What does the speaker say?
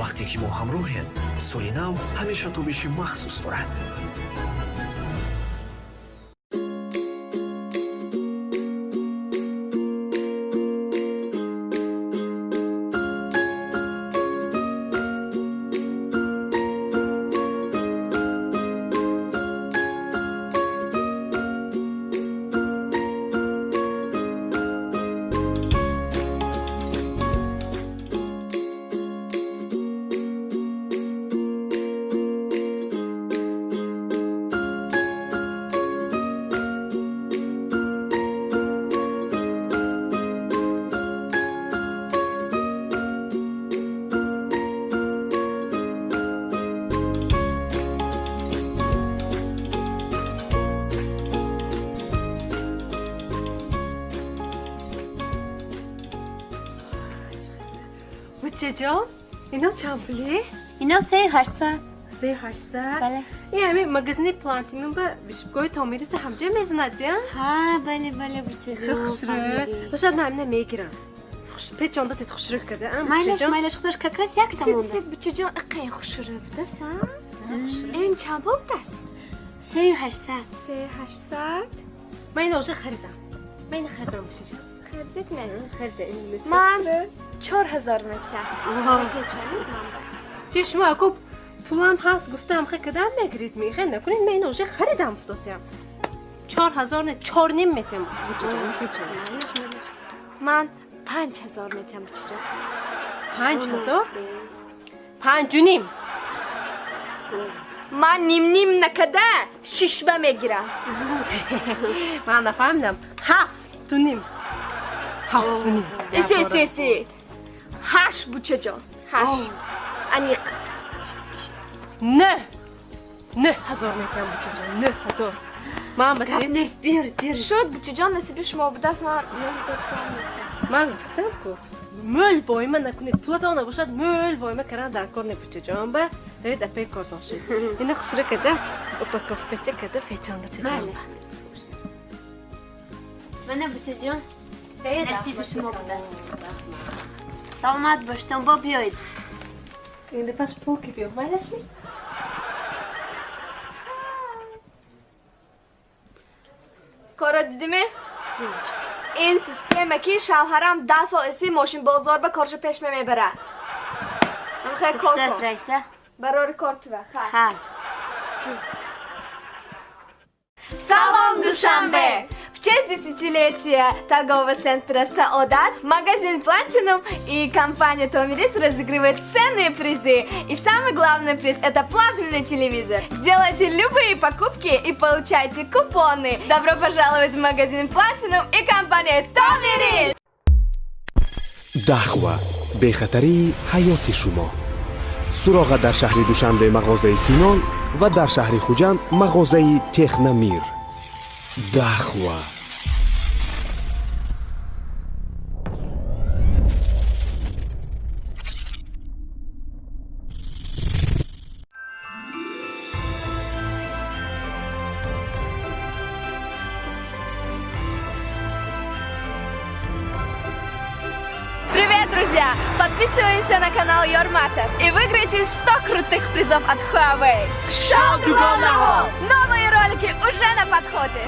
Вақте ки мо ҳамроҳем, соли нав ҳамеша тобиши махсус дорад. Бучаҷон, ино чанд пуле? Ино 3800. 3800? Бале. Ин ҳамин магазини Платинум ба бишибгоҳи Томириса ҳамҷа мезанад, я? Ҳа, бале, бале, бучаҷон. Хушрӯ. Бошад, ман ҳамина мегирам. Печонда тет хушрӯ карда, а? Майлаш, майлаш, худаш как раз як тамонда. Сид, бучаҷон, иқай хушрӯ будас, а? Ин чанд пул будас? 3800. 3800? Ман ино уже харидам. Ман ино харидам, бучаҷон. Харидед ме? Харида. Ман 4000 метиям. Печонид ман ба. Чи шумо аку пулам ҳаст гуфтам, хе кадам мегирид ми? Хе накунед, ман ино уже харидам футосиям. 4000 не, 4,5 метиям, бучаҷон, печонид. Майлаш, майлаш. Ман 5000 метиям, бучаҷон. 5000? 5,5. Ман ним-ним накада шишба мегирам. Ман нафаҳмидам. 7,5. 7,5. Иси, иси, иси. 8, бучаҷон. 8. Аниқ. 9. 9000 метиям, бучаҷон. 9000. Ман ба Гап нест, биёред, биёред. Шуд, бучаҷон, насиби шумо будааст, ман 9000 пулам нест. Ман гуфтам ку мӯл воима накунед, пулатон набошад, мӯл воима кардан дар кор не, бучаҷон. Ба давид апаи кортон шуд. Ина хушрӯ карда, упаковкача карда, печонда тетон. Майлаш, майлаш. Мана, бучаҷон, насиби шумо будааст. Саломат бошед, бо биёед. Ин дафъаш пул ки биёд, майлаш ми? Кора дидиме? Ин система ки шавҳарам 10 сол иси мошинбозор ба коршо пеш мебарад. Намхай кор Хуштаст, кун. Раиса. Барори кор тува. Ха. Ҳа. Салом, Душанбе! В честь десятилетия торгового центра «Саодат» магазин «Платинум» и компания «Томирис» разыгрывает ценные призы. И самый главный приз – это плазменный телевизор. Сделайте любые покупки и получайте купоны. Добро пожаловать в магазин «Платинум» и компания «Томирис». Дахва, бехатарии ҳаёти шумо. Суроға дар шаҳри Душанбе, мағозаи Синон, ва дар шаҳри Хуҷанд, мағозаи Техномир. Дахва. Привет, друзья! Подписываемся на канал Йорматов и выиграйте 100 крутых призов от Huawei. Шоу Новые ролики уже на подходе!